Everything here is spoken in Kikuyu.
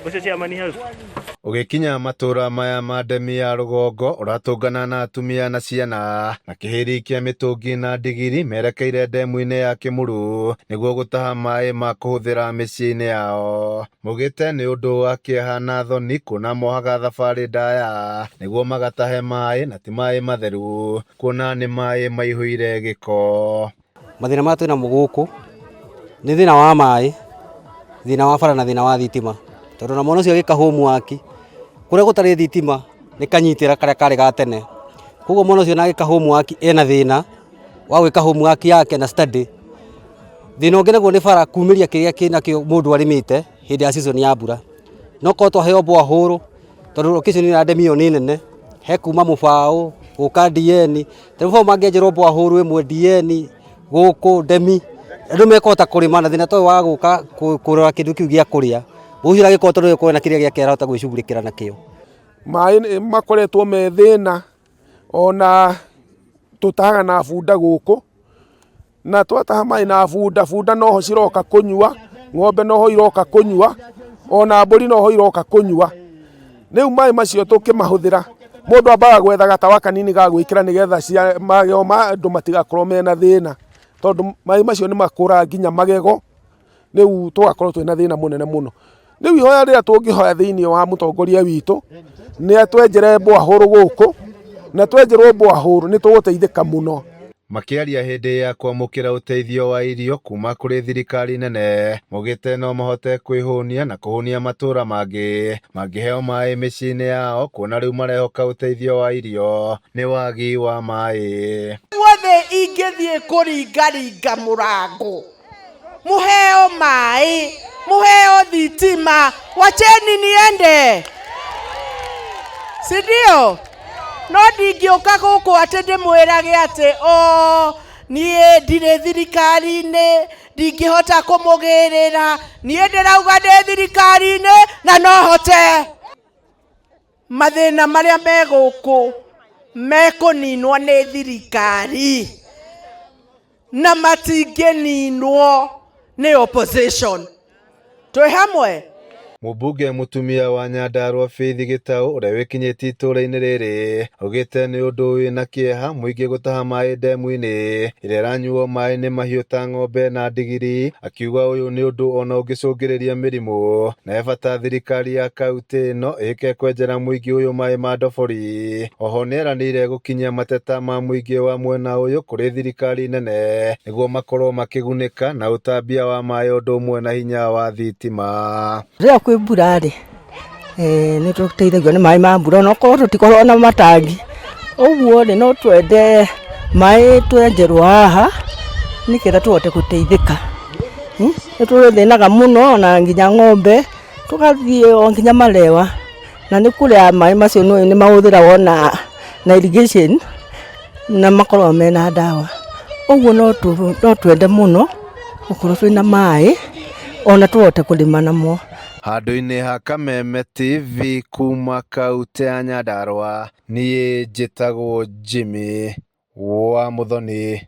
Ũcio chairman hau. Ũgĩkinya matũra maya ma ndemi ya rũgongo ũratũngana na atumia na ciana na kĩhĩri kĩa mĩtũngi na ndigiri merekeire ndemu-inĩ ya Kĩmuru nĩguo gũtaha maĩ ma kũhũthĩra mĩciĩ-inĩ yao. Maugĩte nĩ ũndũ wa kĩeha na thoni kuona mohaga thabarĩ ndaya nĩguo magatahe maĩ na ti maĩ matheru kuona nĩ maĩ maihũire gĩko. Mathĩna marĩa twĩnamo gũkũ nĩ thĩna wa maĩ, thĩna wa bara na thĩna wa thitima. Tondũ ona mwana ũcio agĩka homework kũrĩa gũtarĩ thitima nĩ kanyitĩra karĩa karĩ ga tene. Koguo mwana ũcio ona agĩka homework ena thĩna wa gwĩka homework yake na study. Thĩna ũngĩ naguo nĩ bara kumĩria kĩrĩa kĩnakĩo mũndũ arĩmĩte hĩndĩ ya season ya mbura. No korwo twaheo borehole tondũ location ĩno ya ndemi ĩyo nĩ nene, he kuma mũbaũ gũka DN, ta rĩu mũbaũ mangĩenjerwo borehole ĩmwe DN gũkũ ndemi, andũ mekũhota kũrĩma na thĩna ta ũyũ wa gũka kũrora kĩndũ kĩu gĩa kũrĩa, ũcio agĩkorwo tondũ nĩegũkorwo na kĩrĩa gĩake arahota gwĩcugurĩkĩra nakĩo. Maĩ makoretwo me thĩna ona tũtahaga na bunda gũkũ. Na twataha maĩ na bunda, bunda noho ciroka kũnyua, ng'ombe noho iroka kũnyua, ona mbũri noho iroka kũnyua. Rĩu maĩ macio tũkĩmahũthĩra, mũndũ ambaga gwetha gatawa kanini ga gwĩkĩra nĩgetha magego ma andũ matigakorwo mena thĩna, tondũ maĩ macio nĩ makũraga nginya magego. Rĩu tũgakorwo twĩna thĩna mũnene mũno. Rĩu ihoya rĩrĩa tũngĩhoya thĩinĩ wa mũtongoria witũ, nĩ atwenjere borehole gũkũ, na twenjerwo borehole nĩ tũgũteithĩka mũno. Makĩaria hĩndĩ ya kwamũkĩra ũteithio wa irio kuma kũrĩ thirikari nene, maugĩte no mahote kwĩhũnia na kũhũnia matũra mangĩ mangĩheo maĩ mĩciĩ-inĩ yao kuona rĩu marehoka ũteithio wa irio nĩ wagi wa maĩ. Guothe ingĩthiĩ kũringaringa mũrango muheo maĩ, muheo thitima, wacheni niende, si ndio? No ndingĩũka gũkũ atĩ ndĩmwĩrage atĩ o niĩ ndirĩ thirikari-inĩ, ndingĩhota kũmũgĩrĩra, niĩ ndĩrauga ndĩ thirikari-inĩ na no hote. Mathĩna marĩa me gũkũ mekũninwo nĩ thirikari na matingĩninwo nĩ opposition. Twĩ hamwe? Mũmbunge mũtumia wa Nyandarua Faith Gĩtaũ ũrĩa wĩkinyĩtie itũũra-inĩ rĩrĩ augĩte nĩ ũndũ wĩna kĩeha mũingĩ gũtaha maĩ ndemu-inĩ ĩrĩa ĩranyuo maĩ nĩ mahiũ ta ng'ombe na ndigiri, akiuga ũyũ nĩ ũndũ ona ũngĩcũngĩrĩria mĩrimũ na he bata thirikari ya kaunti ĩno ĩke kwenjera mũingĩ ũyũ maĩ ma ndobori. Oho nĩeranĩire gũkinyia mateta ma mũingĩ wa mwena ũyũ kũrĩ thirikari nene nĩguo makorwo makĩgunĩka na ũtambia wa maĩ ũndũ ũmwe na hinya wa thitima. Rĩrĩa kwĩ mbura rĩ, nĩ tũteithagio nĩ maĩ ma mbura onokorwo tũtikoragwo na matangi. Ũguo rĩ, no twende maĩ twenjerwo haha nĩgetha tũhote gũteithĩka. Nĩ tũthĩnaga mũno na nginya ng'ombe tũgathiĩ o nginya Malewa, na nĩ kũrĩa maĩ macio nĩ ũĩ nĩ mahũthĩragwo na irrigation na makoragwo mena ndawa. Ũguo no twende mũno gũkorwo twĩna maĩ ona tũhote kũrĩma namo. Handũ-inĩ ha Kameme TV kuma kautĩ ya Nyandarua, niĩ njĩtagwo Jimmy wa Muthoni.